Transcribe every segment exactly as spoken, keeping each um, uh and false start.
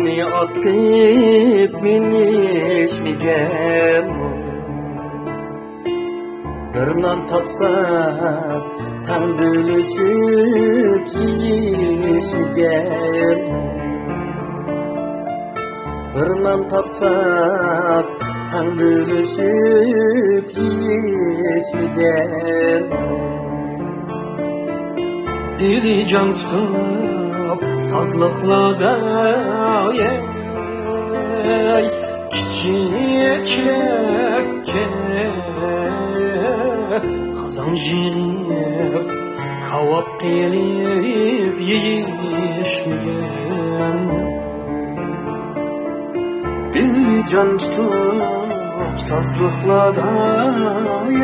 ئاتقىپ مىنىشمىگەن، بىر نان تاپسا تەڭ بۆلۈشۈپ يېيىشمىگەن، بىر نان تاپسا تەڭ بۆلۈشۈپ يېيىشمىگەن. ئېلى جان تۇتۇپ سازلىقلاردا، ئەي، كىچىك چېلەككە قازان يېغىپ كاۋاپ قىلىپ يېيىشمىگەن. ئېلى جان تۇتۇپ سازلىقلاردا، ئەي،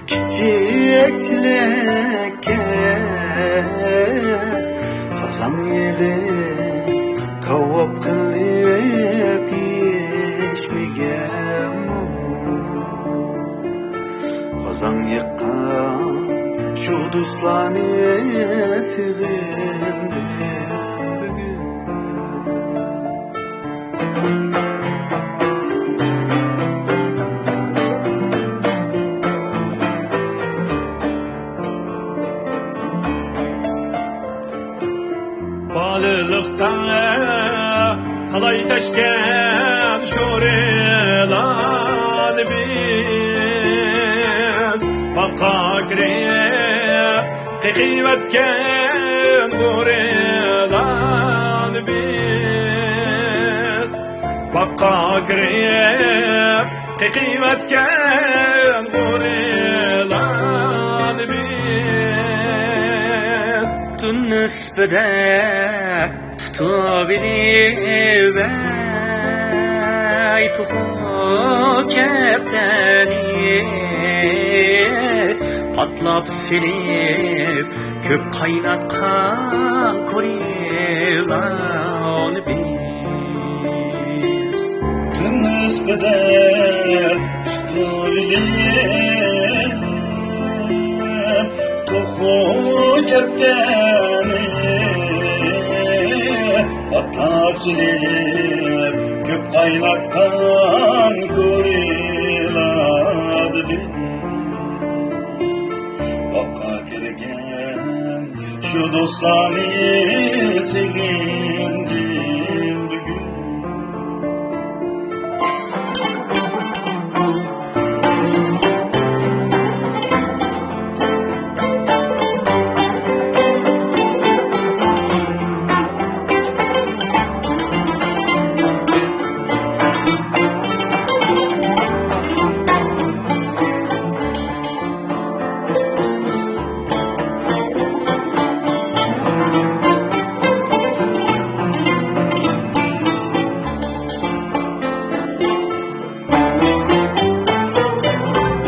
كىچىك چېلەككە قازان يېغىپ كاۋاپ قىلىپ يېيىشمىگەنمۇ؟ قازان يېغىپ شۇ دوستلارنى سېغىندىم بۈگۈن. بالىلىقتا تالاي تەشكەن شورىلارنى بىز باغقا كىرىپ قېقىۋەتكەن بورىلارنى بىز باغقا كىرىپ قېقىۋەتكەن بورىلارنى بىز تۈن نىسپىدە تۇتۇۋېلىپ، ئەي، توخۇ كەپتەرنى پاتلاپ سېلىپ، كۆپ قايناتقان كورىلارنى بىز تۈن نىسپىدە تۇتۇۋېلىپ، توخۇ كەپتەرنى پاتلاپ سېلىپ، كۆپ قايناتقان كورىلارنى بىز باغقا كىرگەن شۇ دوستلارنى سېغىندىم بۈگۈن.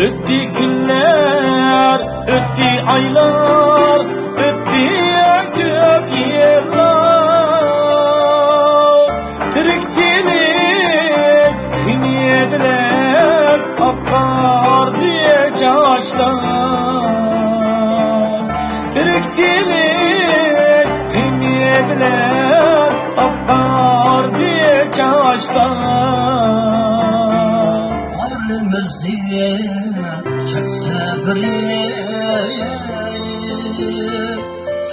ئۆتتى كۈنلەر، ئۆتتى ئايلار، ئۆتتى كۆپ يىللار. تىرىكچىلىك غېمى بىلەن ئاقاردى ياشلار. تىرىكچىلىك غېمى بىلەن ئاقاردى ياشلار. ئارىمىزدىن كەتسە بىرى،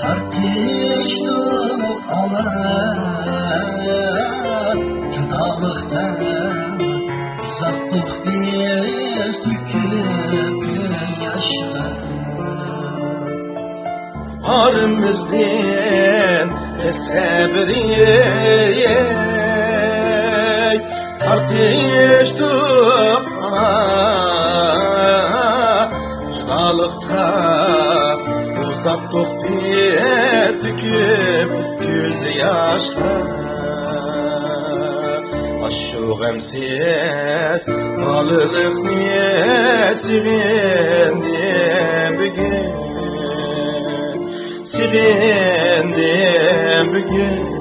تارتىشتۇق ئالا جۇدالىقتا، ئۇزاتتۇق بىز تۆكۈپ كۆز ياشلار. ئارىمىزدىن سەبرى تارتىشتۇق، جۇدالىقتا ئۇزاتتۇق بىز تۆكۈپ كۆز ياشلار. ئاشۇ غەمسىز بالىلىقنى سېغىندىم بۈگۈن، سېغىندىم بۈگۈن.